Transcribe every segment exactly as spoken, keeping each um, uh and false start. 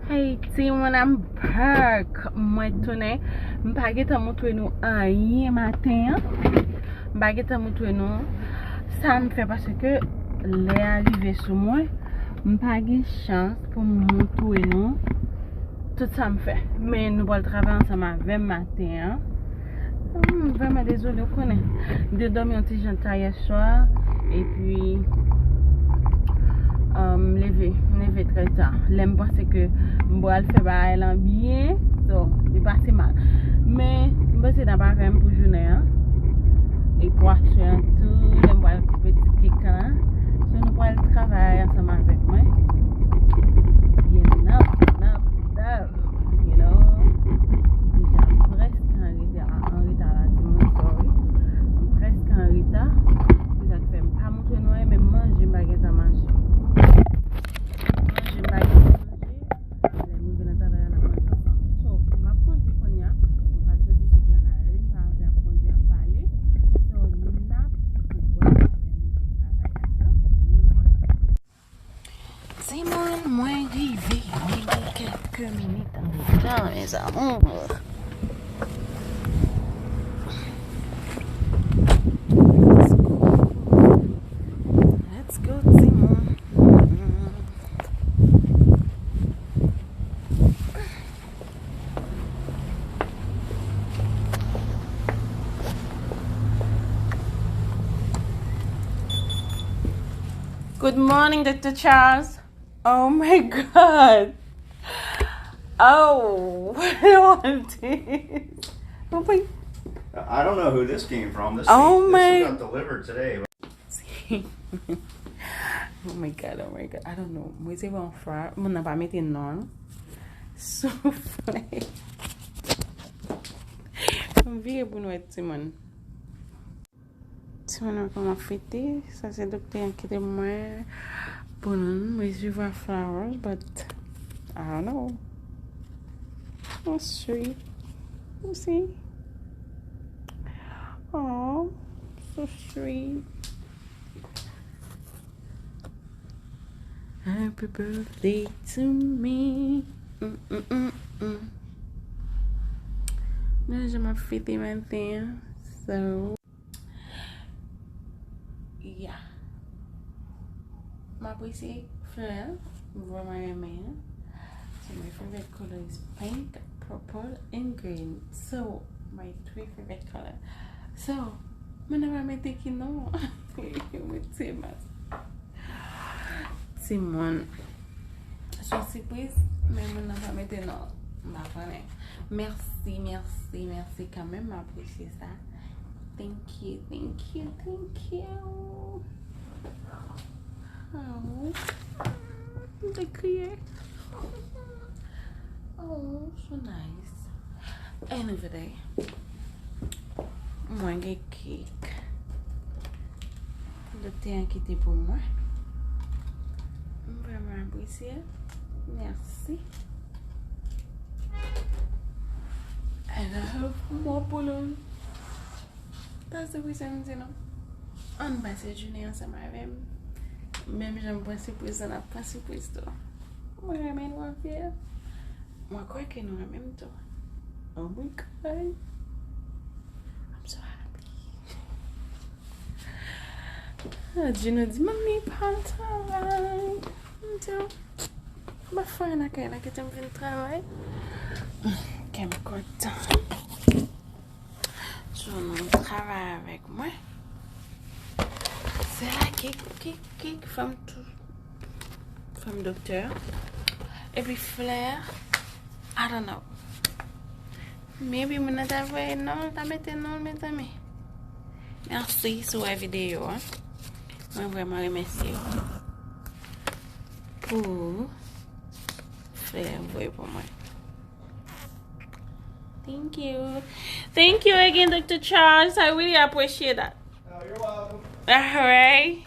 Hey, timoun, I'm back. Mwen tounen. M pa gentan montre nou anyen maten an. M pa gentan montre nou sa m fè paske lè a rive sou mwen. M pa gen chans pou m montre nou tout sa m fè. Men nou pral travay ansanm avè m maten an. M vrèman dezole, ou konnen. M te dòmi yon ti jan ta yè swa, epi, um, m leve, m leve trè ta. Lè m panse ke m pral fè bagay lan byen, so, li pase mal. Men, m panse n ap avè m pou jounen an. E pou aswè an tou, lè m pral koupe ti kek lan. So, nou pral travay ansanm avèk mwen. Yeah, n ap, n ap, n ap. You know, deja m prèske an reta, an reta la, timoun, sorry. M prèske an reta. Se sa k fè m pa montre nou anyen, men manje m pa gentan manje. Manje m pa gentan manje. Lè m rive nan travay la, n ap manje ansanm. So, m ap kondui kounye a. Nou pral soti sou Granlari. M pa anvi ap kondui ap pale. So, n ap wè lè m rive travay la. Timoun, mwen rive. Mwen gen kèlke minit an reta, mes amours. Let's go. Let's go, timoun. Good morning, Doctor Charles. Oh my God. Oh, what is this? Oh my, I don't know who this came from. This Oh thing, this my got delivered today. Oh my God, oh my God. I don't know. Mwen se yon fwa, moun nan pa mete non. Soufle. M vire pou nou wè timoun. Timoun nan kòman fete. Sa se doktè an ki te mwen pou nou resevwa flowers, but I don't know. So sweet. You see? Oh, so sweet. Happy birthday to me. Mm, mm, mm, mm. Nou jan m ap fete maten an. So, yeah. M apresye flè, m vrèman renmen. So my favorite color is pink, purple and green. So my three favorite color. So, mwen nan pa mete ki non. Mwen se mas. Timoun. Se yon sipriz, men moun nan pa mete non. M pa konnen. Mèsi, mèsi, mèsi kanmenm. M apresye sa. Thank you, thank you, thank you. Oh, m te kriye. Oh, so nice. Anyway, mwen gen kek doktè an kite pou mwen. M vrèman apresye. Mèsi. I love more pou nou. Pa sipriz ann di non. Ann pase jounen ansanm avè m. Menm jan m pran sipriz la, n ap pran sipriz tou. Mwen renmen nou anpil. Mwen kwè ke nou renmen m tou. Oh my God. I'm so happy. Ah, Gino di, "Manmi, pa al travay." M di, "M pa fè anyen nan kay la, kite m vin travay." Kè m kontan. So, nou travay avèk mwen. Se la kik, kik, kik, fanm tou. Fanm doktè. Epi flè. I don't know. Maybe moun nan ta voye non, ta mete non, mezanmi. Mèsi si w wè videyo a. Mwen vrèman remèsye w pou flè w voye pou mwen. Thank you. Thank you again, Doctor Charles. I really appreciate that. Oh, you're welcome. All right.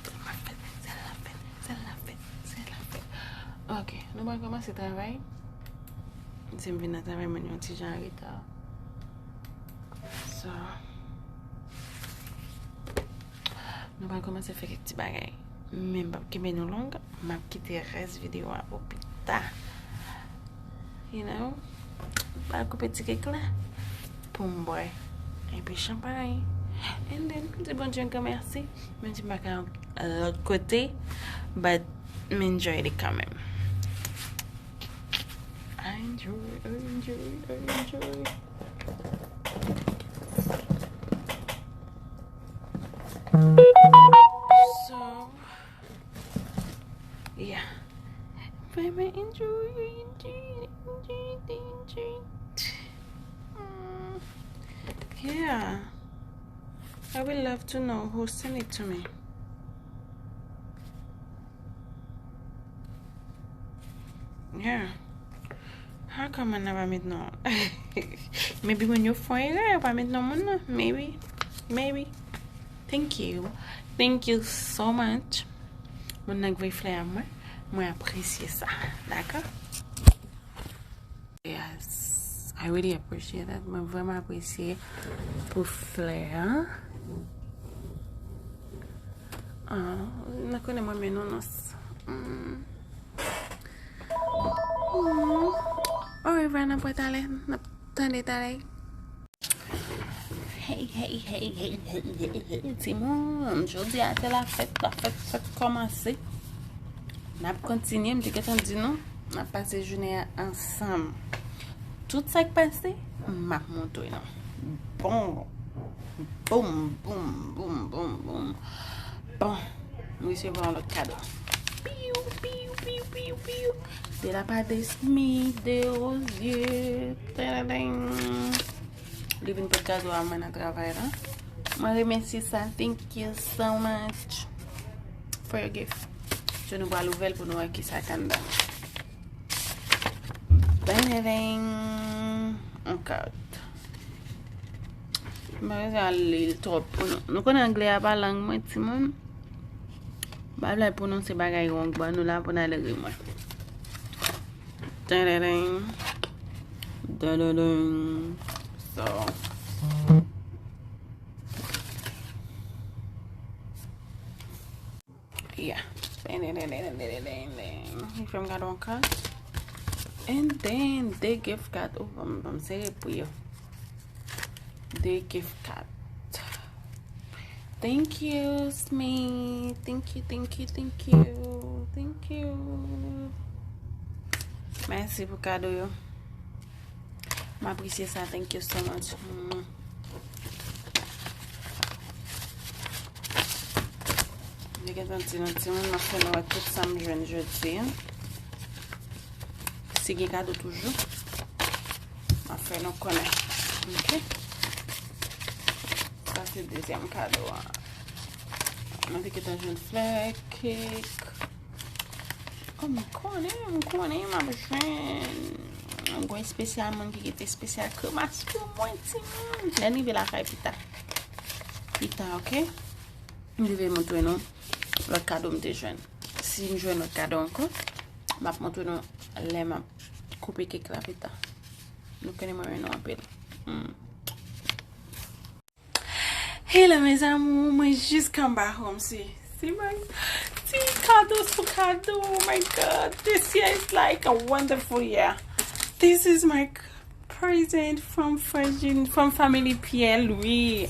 Se la fèt, se la fèt, se la fèt. Ok, nou pral kòmanse travay. Si m vin nan travay, mwen yon ti jan an reta. So, nou pral kòmanse fè kèk ti bagay. Men m p ap kenbe nou long, m ap kite rès videyo a pou pita. You know, m pral koupe ti kèk la pou m bwè epi chanpay. And then, m di Bondye yon gran mèsi. Menm si m pa ka al lòt kote, but m enjoy li kanmenm. I enjoy, I enjoy, I enjoy. So, yeah. Vraiment enjoy, enjoy, enjoy, enjoy. Mm. Yeah. I would love to know who sent it to me. Yeah. How come mwen nan pa met non? Maybe moun yo fè erè, yo pa met non moun nan. Maybe. Maybe. Thank you. Thank you so much. Moun nan k voye flè a mwen. Mwen apresye sa. Dakò? Yes. I really appreciate that. Mwen vrèman apresye pou flè a. Ah, nou konnen mwen men nounours. Mm. Mm. Orevwa, n ap wè talè, n ap tande talè. Hey, hey, hey, hey, hey, hey, hey, timoun, jodi a se la fèt, la fèt, fèt kòmanse. N ap kontinye, m te gentan di nou, n ap pase jounen an ansanm. Tout sa k pase, m ap montre nou. Bon, boum, boum, boum, boum, boum. Bon, m resevwa yon lòt kado. Piw, piw, piw, piw, piw. De la part de Smith, de Rosier. Tadadang. Li vin pote kado a mwen nan travay la. Mwen remèsye sa. Thank you so much for your gift. So nou pral ouvè l pou nou wè kisa k anndan. Bang, bang, bang. Yon kat. Mwen pa bezwen al li l twòp pou nou. Nou konnen anglè a pa lang mwen, timoun. M pa vle al pwononse bagay wrong, ban nou la pou n al ri mwen. Tadadang. Tadadang. So. Yeah. Li fè m gade yon kat. And then, de gift card. Oh, ban m, ban m sere pou yo. De gift card. Thank you, Smith. Thank you, thank you, thank you. Thank you. Mèsi pou kado yo. M apresye sa. Thank you so much. Mm. Li gentan di nou, timoun, m ap fè nou wè tout sa m jwenn jodi a. Si gen kado toujou, m ap fè nou konnen. Ok? Sa se dezyèm kado a. Mwen te gentan jwenn flè, kèk. Oh, m konnen, m konnen m ap jwenn. M gen espesyal moun ki kite espesyal kremas pou mwen, timoun. Lè n rive lakay pita. Pita, ok? M rive montre nou lòt kado m te jwenn. Si m jwenn lòt kado ankò, m ap montre nou lè m ap koupe kèk la pita. Nou konnen mwen renmen nou anpil. Hmm. Hello mes amours, mwen jis anba home, si. Si mwen ti kado sou kado, oh my God, this year is like a wonderful year. This is my present from Virgin, from family Pierre Louis.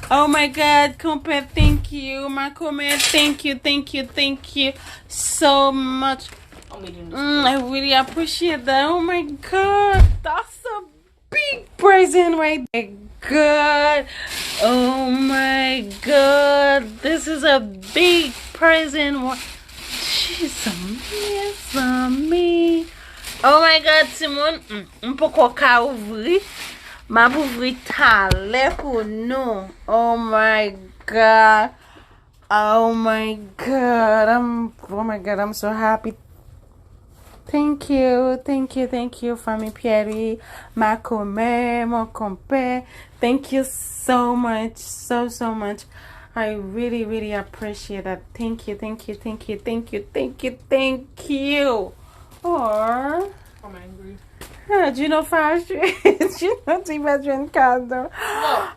Oh my God, konpè, thank you. Ma comadre, thank you, thank you, thank you so much. Mm, I really appreciate that. Oh my God, that's a big present right there. God. Oh my God, this is a big present. Wa- Jezu, mezanmi. Oh my God, timoun. Mm, m poko ka ouvri. M ap ouvri talè pou nou. Oh my God. Oh my God. I'm, oh my God, I'm so happy. Thank you, thank you, thank you, famille Pierre, ma comadre, mon compère. Thank you so much, so, so much. I really, really appreciate that. Thank you, thank you, thank you, thank you, thank you, thank you. Or I'm angry. Ah, Juno fache. Juno ti pa jwenn kado. Look,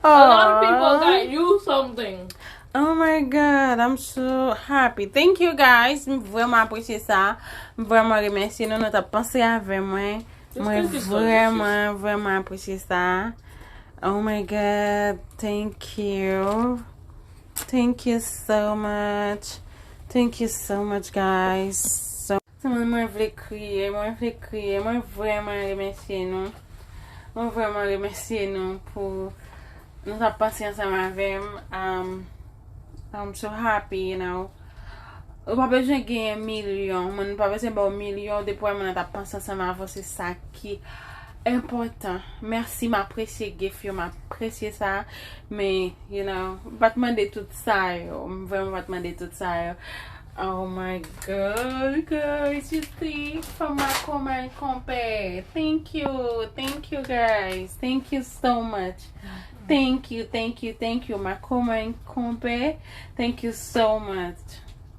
a lot of people got you something. Oh my God, I'm so happy. Thank you guys. M vrèman apresye sa. M vrèman remèsye nou. Nou t ap panse avè mwen. Mwen vrèman, vrèman apresye sa. Oh my God, thank you. Thank you so much. Thank you so much, guys. So, mwen, mwen vle kriye, mwen vle kriye. Mwen vrèman remèsye nou. Mwen vrèman remèsye nou pou nou t ap panse ansanm avè m. Um, I'm so happy, you know. Ou pa bezwen genyen milyon, moun pa bezwen ba w milyon, depi w wè moun nan t ap panse ansanm avè w, se sa ki enpòtan. Mèsi, m apresye gift yo, m apresye sa, men, you know, m pa t mande tout sa yo, m vrèman pa t mande tout sa yo. Oh my God, guys, you see, from my Common Compare. Thank you, thank you guys, thank you so much. Thank you, thank you, thank you, my Common Compare. Thank you so much.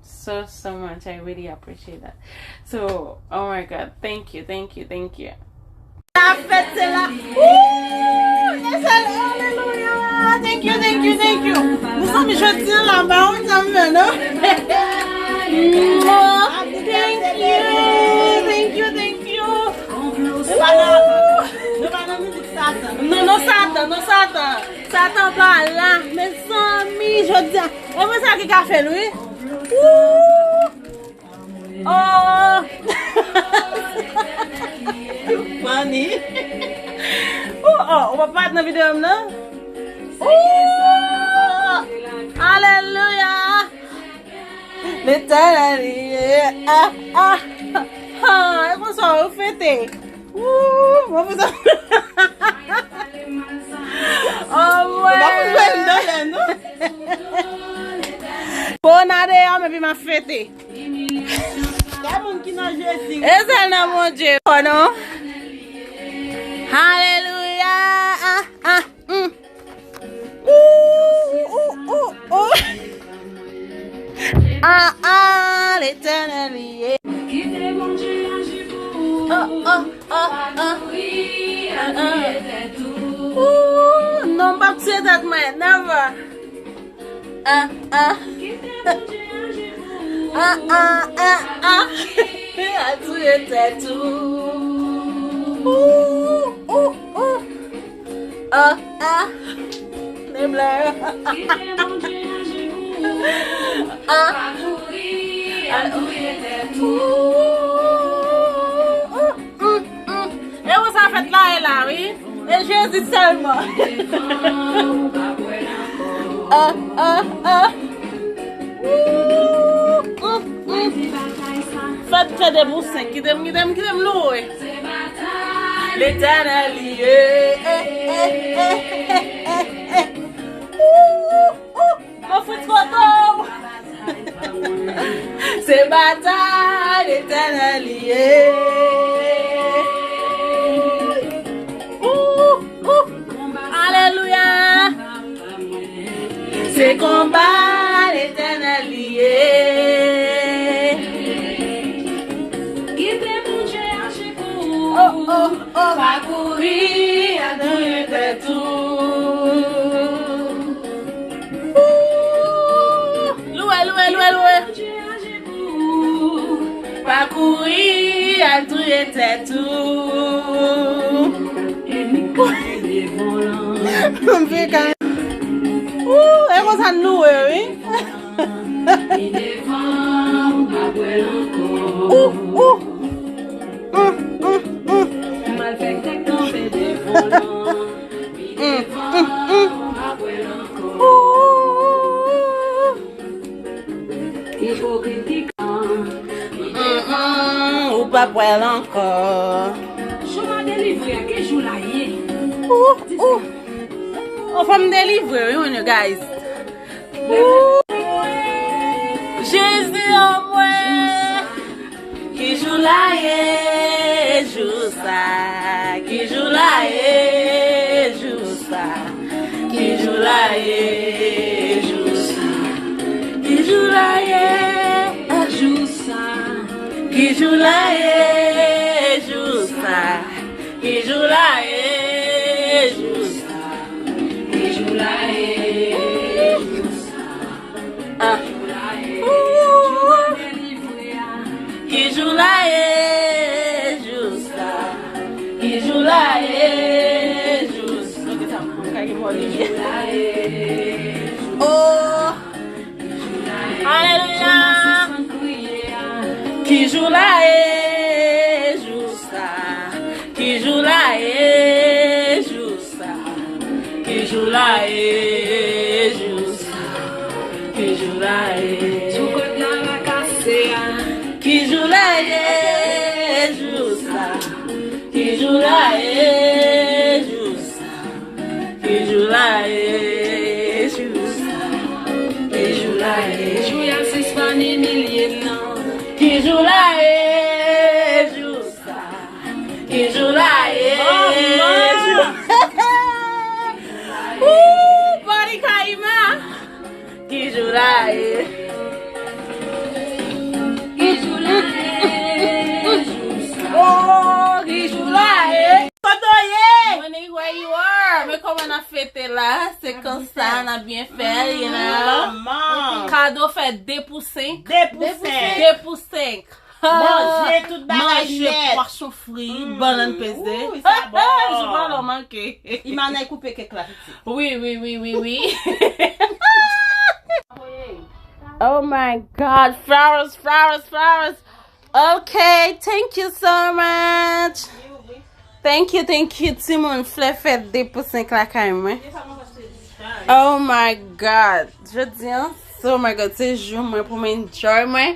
So, so much. I really appreciate that. So, oh my God, thank you, thank you, thank you. La fèt se la. Woo! Yes, aleluya. Thank you, thank you, thank you. Mezanmi, jodi a la, ba yon tanm nan, non? Mwah. Thank you, thank you, thank you. Woo! Nou pa nan mizik Satan. Non, non, Satan, non, Satan. Satan pa la, mezanmi, jodi a. E mwen sa ki ka fè l, wi. Woo! Oh! Funny. Oh, oh, ou pa parèt nan videyo m nan? Oh! Aleluya! Letènèl li ye. Ah, ah, ah. E konsa ou fete. Woo, mwen fè sa. Oh, mwen. Ou pa pou jwe m nan lè, non? Bon, n a deyò, men epi m ap fete. Gen moun ki nan Jezi. E sèl nan Bondye, oh, non? Aleluya. Ah, ah, mm. Ooh, ooh, ooh, ooh. Ah, ah, Letènèl li ye. Oh, oh, oh, oh. Ah, ah. Ooh, non, m p ap tiye tèt mwen, never. Ah, ah. Ah, ah, ah, ah. Al touye tèt ou. Ooh, ooh, ooh. Ah, ah. Nebla. Ah. Mm, mm. E konsa fèt la ye la, wi. E Jezi sèlman. Ah, ah, ah. Ooh, mm, mm. Fèt fè de pou senk. Kite m, kite m, kite m louwe. Letènèl li ye. Eh, eh, eh, eh, eh, eh. Ooh, ooh. Mwen fout kote w. Se batay Letènèl li ye. Ooh, ooh. Aleluya. Se konba Letènèl li ye. Kite Bondye aji pou ou. Oh, oh, oh. Pa kouri al touye tèt ou. Ooh. Louwe, louwe, louwe, louwe. Pa kouri al touye tèt ou. M fè ka. Ooh, e konsa n louwe, wi. Ooh, ooh. Mm, mm, mm. Malfektè kanpe devan. Mm, mm, mm. Ooh. Ipokrit ki kanpe. Mm, mm, ou p ap wè l ankò. Jou m a delivre a, ki jou la ye? Ooh, ooh. Oh, fò m delivre, wi, mwen, guys. Ooh. Jezi, oh, mwen. Ki jou la ye, jou sa? Ki jou la ye, jou sa? Ki jou la ye, jou sa? Ki jou la ye, jou sa? Ki jou la ye, jou sa? Ki jou la ye, jou sa? Ki jou la ye, jou sa? Oh, alelouya. Ki jou la ye, jou sa? Ki jou la ye, jou sa? Ki jou la ye, jou sa? Ki jou la ye? Sou kòd la va kase a. Ki jou la ye, jou sa? Ki jou la ye, jou sa? Ki jou la ye, jou sa? Ki jou la ye? Jou y ap sispann imilye m nan. Ki jou la ye, jou sa? Ki jou la ye, jou sa? Ooh, Body Kayima. Ki jou la ye? Ki jou la ye? Oh, ki jou la ye? Kote w ye? Monique, where you are? Men kòman n ap fete la? Se konsa, n ap byen fè, you know. Manman. Kado fè de pou senk. De pou senk. De pou senk. Manje tout bagay nèt. Manje, pwason fri, bannann peze. Wi, sa bon. Jou pa lò manke. Imanay koupe kèk la, pitit. Wi, wi, wi, wi, wi. Oh my God, flowers, flowers, flowers. Okay, thank you so much. Thank you, thank you, timoun. Flè fèt de pou senk lakay mwen. Oh my God. Jodi an, oh my God, se jou mwen pou mwen enjoy mwen.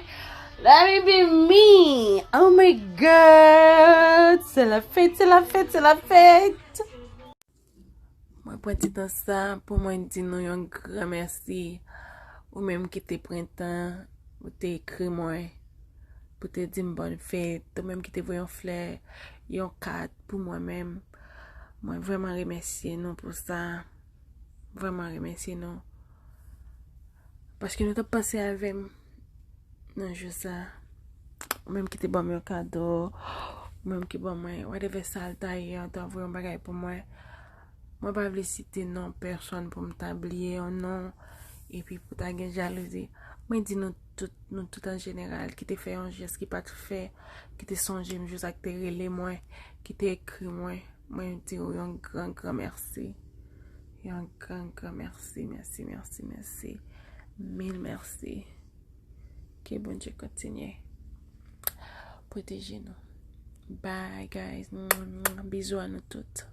Let me be me. Oh my God. Se la fèt, se la fèt, se la fèt. Mwen pran ti tan sa pou mwen di nou yon gran mèsi. Ou menm ki te pran tan, ou te ekri mwen, pou te di m bòn fèt, ou menm ki te voye yon flè, yon kat pou mwen menm. Mwen vrèman remèsye nou pou sa. Vrèman remèsye nou. Paske nou t ap panse avè m nan jou sa. Ou menm ki te ban m yon kado, ou menm ki ban mwen, whatever sa l ta ye, ou ta voye yon bagay pou mwen. Mwen pa vle site non pèsonn pou m ta bliye yon non, epi pou ta gen jalouzi. Mwen di nou tout, nou tout an jeneral, ki te fè yon jès ki pa t fè, ki te sonje m jou sa, ki te rele mwen, ki te ekri mwen, mwen di w yon gran, gran mèsi. Yon gran, gran mèsi, mèsi, mèsi, mèsi. Mil mèsi. Ke Bondye kontinye pwoteje nou. Bye, guys. Bizou a nou tout.